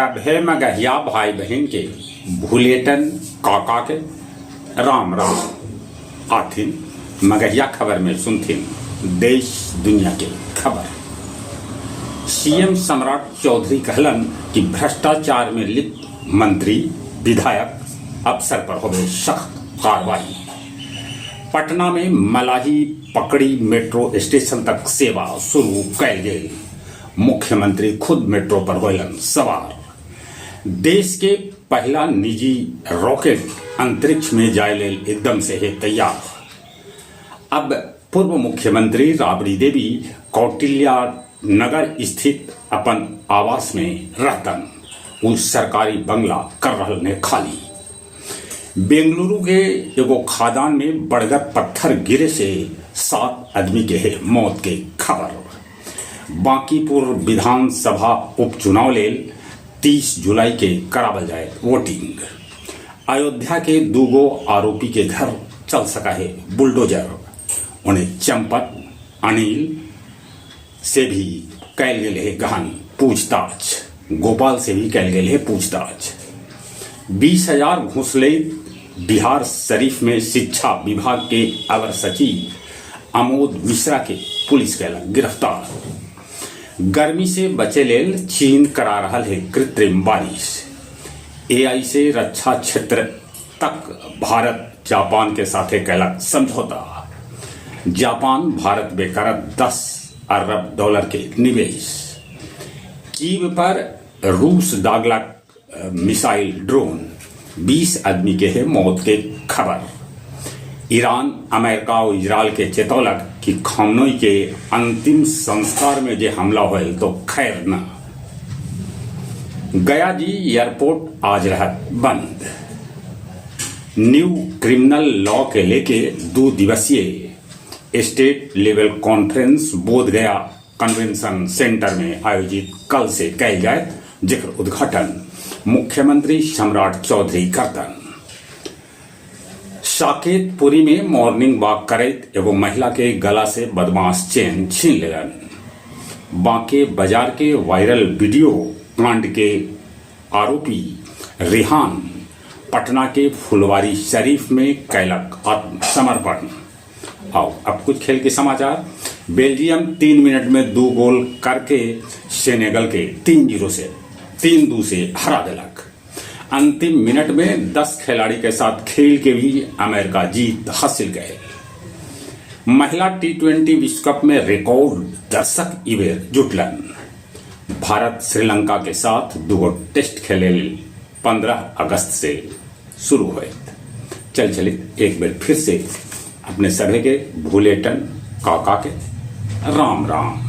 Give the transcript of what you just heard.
सभे मगहिया भाई बहिन के भुलेटन काका के राम राम। आथिन मगहिया खबर में सुनथिन देश दुनिया के खबर। सीएम सम्राट चौधरी कहलन कि भ्रष्टाचार में लिप्त मंत्री, विधायक, अफसर पर होवे सख्त कार्रवाई। पटना में मलाही पकड़ी मेट्रो स्टेशन तक सेवा शुरू कैल गेल। मुख्यमंत्री खुद मेट्रो पर होलन सवार। देश के पहला निजी रॉकेट अंतरिक्ष में जाए लेल एकदम से है तैयार। अब पूर्व मुख्यमंत्री राबड़ी देवी कौटिल्या नगर स्थित अपन आवास में रहतन। उ सरकारी बंगला कर रहल ने खाली। बेंगलुरु के एगो खदान में बड़गर पत्थर गिरे से 7 आदमी के है मौत के खबर। बांकीपुर विधानसभा उपचुनाव लेल 30 जुलाई के करावल जाए वोटिंग। अयोध्या के दूगो आरोपी के घर चल सका है बुलडोजर। उन्हें चंपत अनिल से भी कैल गेल है गहन पूछताछ। गोपाल से भी कैल गेल है पूछताछ। 20,000 घूस ले बिहार शरीफ में शिक्षा विभाग के अवर सचिव अमोद मिश्रा के पुलिस कैलक गिरफ्तार। गर्मी से बचे लेल चीन करा रहा है कृत्रिम बारिश। एआई से रक्षा क्षेत्र तक भारत जापान के साथे कैलक समझौता। जापान भारत में करत 10 अरब डॉलर के निवेश। कीव पर रूस दागलक मिसाइल ड्रोन। 20 आदमी के है मौत के खबर। ईरान अमेरिका और इजराइल के चेतौलक कि खामनोई के अंतिम संस्कार में जे हमला होयल तो खैर न। गया जी एयरपोर्ट आज रहत बंद। न्यू क्रिमिनल लॉ के लेके 2 दिवसीय state level conference Bodh Gaya convention centre में आयोजित कल से कैल जाए, जेकर उद्घाटन मुख्यमंत्री सम्राट चौधरी करतन। साकेतपुरी में मॉर्निंग वॉक करैत एगो महिला के गला से बदमाश चेन छीन लेलन। बांके बाजार के वायरल वीडियो कांड के आरोपी रिहान पटना के फुलवारी शरीफ में कैलक आत्मसमर्पण। आओ अब कुछ खेल के समाचार। बेल्जियम 3 मिनट में 2 गोल करके सेनेगल के 3-0 से 3-2 से हरा देलक। अंतिम मिनट में 10 खिलाड़ी के साथ खेल के भी अमेरिका जीत हासिल गए। महिला टी20 विश्व कप में रिकॉर्ड दर्शक इबेर जुटलन। भारत श्रीलंका के साथ 2 टेस्ट खेले 15 अगस्त से शुरू हुए। चल चले एक बार फिर से अपने सभी के भूलेटन काका के राम राम।